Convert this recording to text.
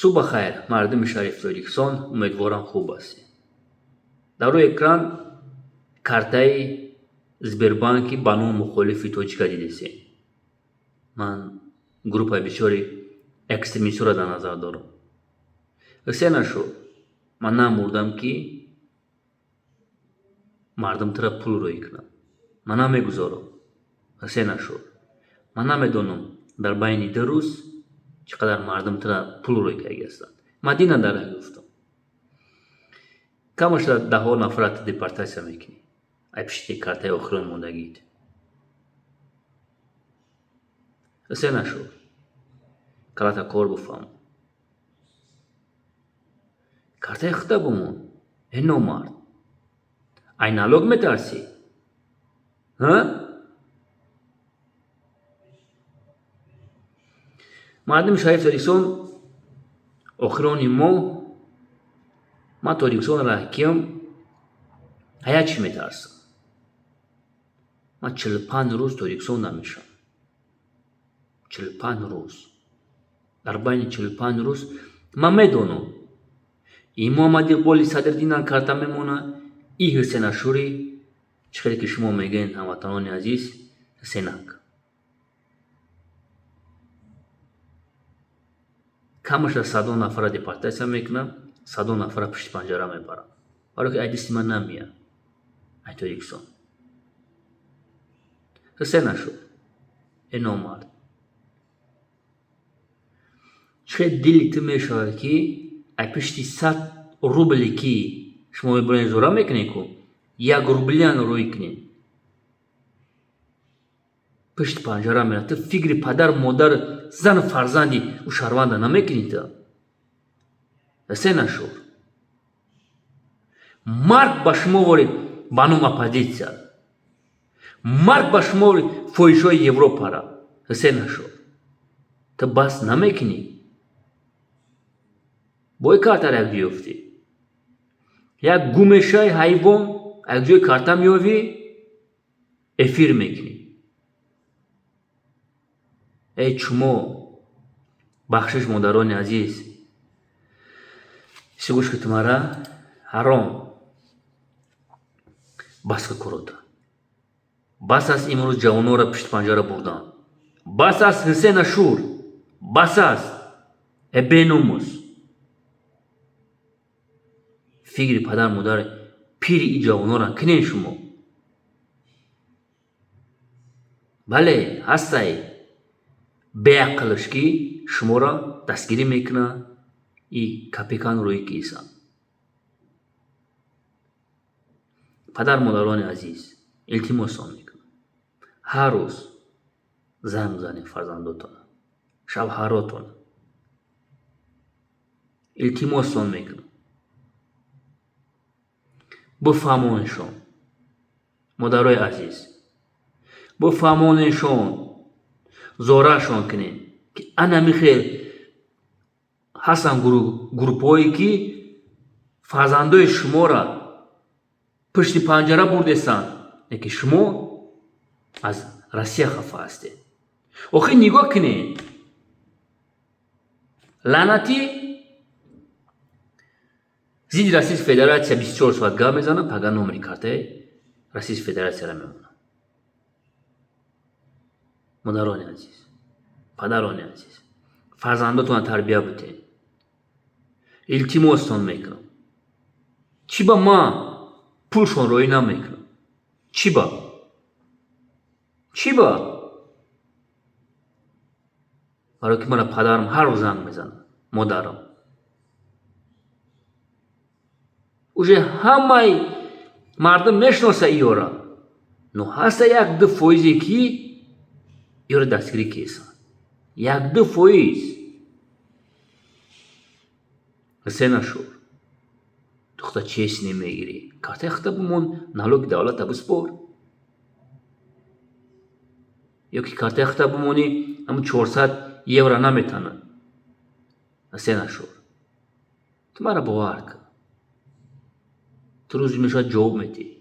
Субҳ бахайр, мардуми шариф Тоҷикистон, умедворам, хуб ҳастед. Дар рӯи экран картаи Сбербанки ба номи мухолифи тоҷика дидесед. Ман группаи бисёри экстремистҳоро дар назар дорам. Ҳусен Ашур, ман намурдам, ки мардум тура пул рӯй кунад. Ман намегузорам. Ҳусен Ашур, ман намедонам, дар байни 2 рӯз чӣ қадар мардум тура пул рӯй карда ҳастанд. Ман дина дар гуфтам. Камаша даҳҳо нафарат депортатсия мекунӣ. Ай пишти картаи охирон мондагиит. Ҳусен Ашур, калата кор буфаҳм. Картаи худа бумон. Э номард. Ай налог метарсӣ? Ҳа? Мардуми шариф Тоҷикистон, охирони моҳ ман Тоҷикистонро киям, ҳая чӣ метарсам. Ман 45 рӯз Тоҷикистон намешавам. 45 рӯз. Дар байни 45 рӯз ман медонам, и Муҳаммад Иқболи Садриддинам карта мемонад, и Ҳусен Ашури, чӣ хеле ки шумо мегӯед, ҳамватанони азиз, Ҳусенак. Камаша садо нафара депортатсия мекунам, садо нафара пушти панҷара мебарам. Барое ки ай дасти ман намеяд. Ай Тоҷикистон. Ҳусен Ашур, э номард. Чӣ хел дили ту мешавад, ки ай пишти 100 рубле, ки шумо мебурен зора мекунед ку, 1 рублиан рӯй кунед. Пушти панҷара мерад. Ту фикри падар, модар, зану фарзанди ӯ шаҳрванда намекунӣ ту. Ҳусен Ашур. Марг ба шумо ворид ба ном оппозитсия. Марг ба шумо ворид фоҳишҳои Европара. Ҳусен Ашур. Ту бас намекунӣ? Бой картара як ҷой ёфтӣ. Як гумешаи ҳайвон як ҷои карта меёвӣ, эфир мекунӣ. Эй чумо, бахшиш, модарони азиз. Чӣ гӯш ки тумара ҳаром. Бас ка корота. Бас аст имрӯз ҷавононро пушти панҷара бурдан. Бас аст, Ҳусен Ашур. Бас аст. Э беномус. Фикри падар, модар, пири и ҷавононро кунед шумо. Бале, ҳастай беақлш, ки шуморо дастгирӣ мекунад и копейкан рӯи киса. Падар, модарони азиз, илтимосон мекунам. Ҳар рӯз занг занед фарзандотона, шавҳаротона. Илтимосон мекунам. Бифаҳмонешон, модарои азиз, бифаҳмонешон, зораашон кунед, ки анами хел ҳастанд группҳое, ки фарзандои шуморо пушти панҷара бурдестанд, лекин шумо аз Россия хафа ҳастед. Охир нигоҳ кунед, лаънатӣ зидди Российской Федерация 24 соат гап мезанад, пага номери картаи Российской Федерацияро мемонад. Модарони азиз, падарони азиз, фарзандотонро тарбия бутед. Илтимостон мекунам. Чӣ ба ман пулшон роӣ намекунам? Чӣ ба? Чӣ ба? Барое ки мана падарам ҳар рӯз занг мезанад, модарам. Уже ҳамаи мардум мешиноса иёра. Но ҳаста як-ду фоизе, ки иёра дастгирӣ кесанд. 1-2 фоиз. Ҳусен Ашур. Ту худа честный мегирӣ. Картаи худа бимон, налоги давлата биспор. Ё ки картаи худа бимонӣ, ҳамун 400 евро наметанад. Ҳусен Ашур. Ту маро бовар кун. Ту рӯзе мешавад ҷавоб медиҳӣ.